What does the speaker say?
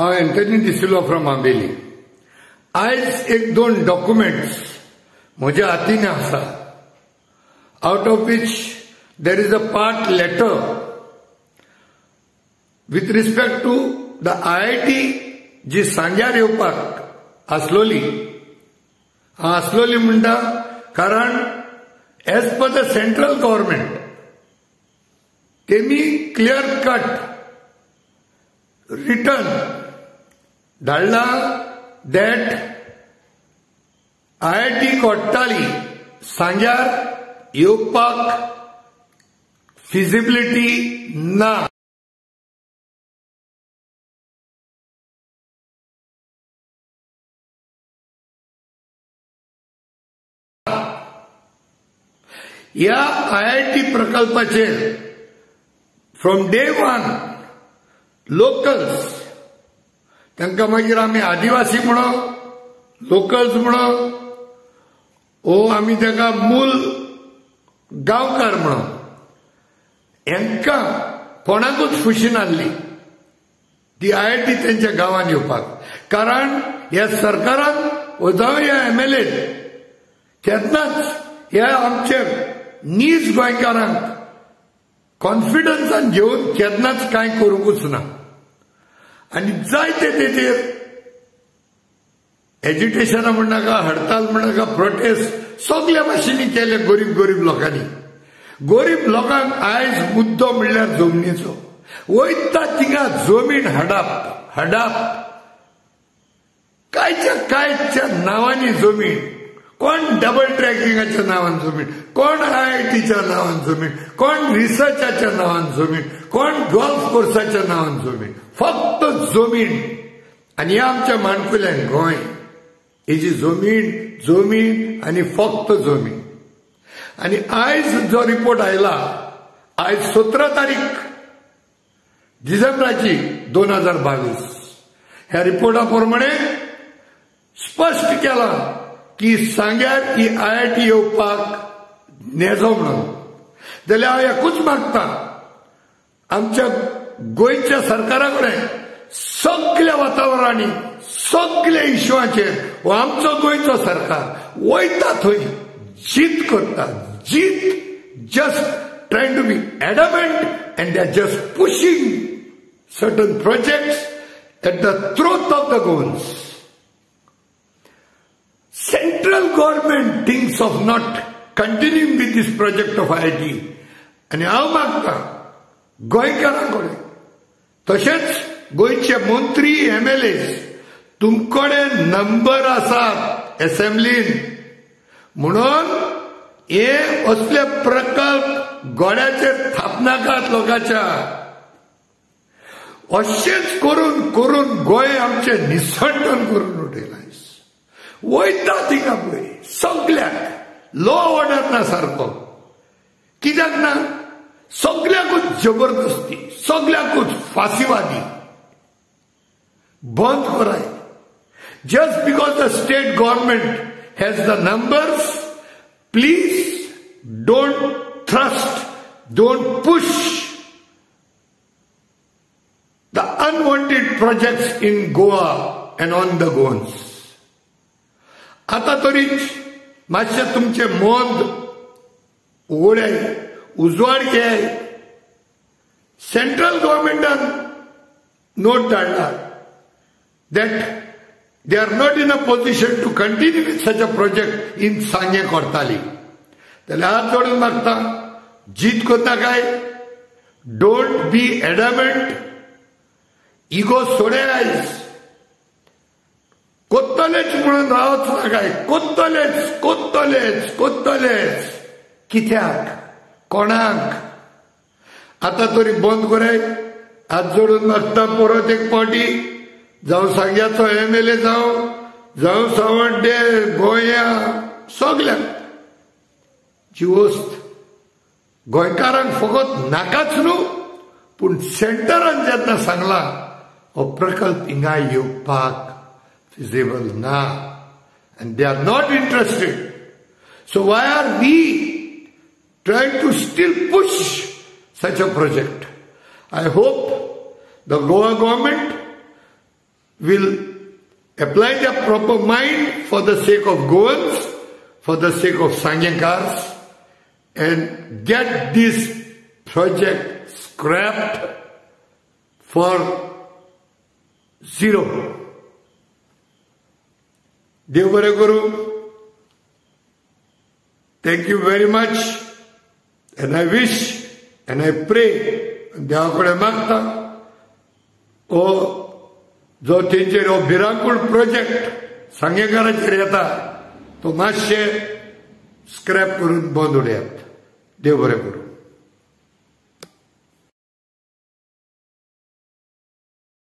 हांव Anthony D'Silva from Ambelim. आयज एक दोन डॉक्युमेंट्स म्हज्या हातीन आसा, out of which there is a part letter with respect to the IIT जी सांग्यार येवपाक आसलोली. हांव आसलोली म्हणटा कारण as per the central government तेमी क्लियर कट रिटर्न धाडला that IIT Cortalim सांग्यार येवपाक फिजिबिलिटी ना. ह्या IIT प्रकल्पाचेर फ्रॉम डे वन लोकल्स, तांकां मागीर आमी आदिवासी म्हणो, लोकल्स म्हणो, ओ आमी तांकां मूल गांवकार म्हणो, हांकां कोणाकूच खुशी नासली ती IIT तेंच्या गांवांत येवपाक. कारण ह्या सरकारान वो जावं ह्या MLA केन्नाच ह्या आमचे नीज गोंयकारांक कॉन्फिडन्सान घेवन केन्नाच कांय करूंकूच ना. आनी जायते तेचेर एजिटेशनां म्हणनाका, हडताल म्हणनाका, प्रोटेस्ट सगल्या भाशेंनी केले गरीब गरीब लोकांनी. गरीब लोकांक आयज मुद्दो म्हणल्यार जमनीचो. वयता थिंगा जमीन हडाप हडाप, कांयच्या कांयच्या नांवांनी जमीन, कोण डबल ट्रॅकिंगाच्या नांवान जमीन, कोण IITच्या नांवान जमीन, कोण रिसर्चाच्या नांवान जमीन, कोण गोल्फ कोर्साच्या नांवान जमीन, फक्त जमीन. आनी ह्या आमच्या माणकुल्यान गोंय हेजी जमीन जमीन आनी फक्त जमीन. आनी आयज जो रिपोर्ट आयला, आयज 17 तारीख डिसेंबराची 2022, ह्या रिपोर्टा प्रमाणे स्पश्ट केला की सांग्यार ही IIT येवपाक नेजो म्हणून. जाल्यार हांव एकूच मागता आमच्या गोंयच्या सरकारा कडेन, सगल्या वातावरणांनी सगल्या इश्यूआचेर हो आमचो गोंयचो सरकार वयता थंय जीत करता, जीत, just trying to be adamant and they are just pushing certain projects at the throat of the Goans. Central government thinks of not continuing with this project of IIT. आनी हांव मागता गोंयकारां कडेन, तशेंच गोंयचे मंत्री MLA, तुमकडे नंबर आसात एसेंब्लीन, म्हणून हे असले प्रकल्प गोड्याचेर थापनाकात लोकांच्या. अशेंच करून करून गोंय आमचें निसंटन करून उडयलां. वयता थिंगा पळय सगल्याक लॉ ऑर्डर ना सारको, कित्याक ना, सगल्याकूच जबरदस्ती, सगल्याकूच फांसीवादी बंद कराय. Just because the state government has the numbers, please don't thrust, don't push the unwanted projects in Goa and on the Goans. आतां तरी मातशें तुमचें मन उगडाय, उजवाड घेय. सेंट्रल गव्हर्मेंटान नोट धाडला that they are not in a position to continue with such a project in Sanguem Cortalim. जाल्यार हात जोडून मागता, जीत करता काय, don't be adamant, ego सोडे आयज, कोत्तलेच म्हणून रावच ना काय, कोत्तलेच कोत्तलेच कोत्तलेच, कित्याक कोणाक. आतां तरी बंद कराय. हात जोडून मागता परत एक फावटी, जावं सांग्याचो MLA जावं, जावं सावड्डे, गोंया, सगल्यांक जी वस्त गोंयकारांक फकत नाकाच न्हू, पूण सेंटरान जेन्ना सांगला हो प्रकल्प हिंगा येवपाक feasible na, and they are not interested. So why are we trying to still push such a project? I hope the Goa government will apply the proper mind for the sake of Goans, for the sake of Sangenkars, and get this project scrapped for zero. देव बरें करूं. Thank you very much, and I wish and I pray, देवा कडेन मागता हो जो तेंचेर हो भिरांकूळ प्रोजेक्ट सांगेकाराचेर येता तो मातशें स्क्रॅप करून बंद उडयात. देव बरें करूं.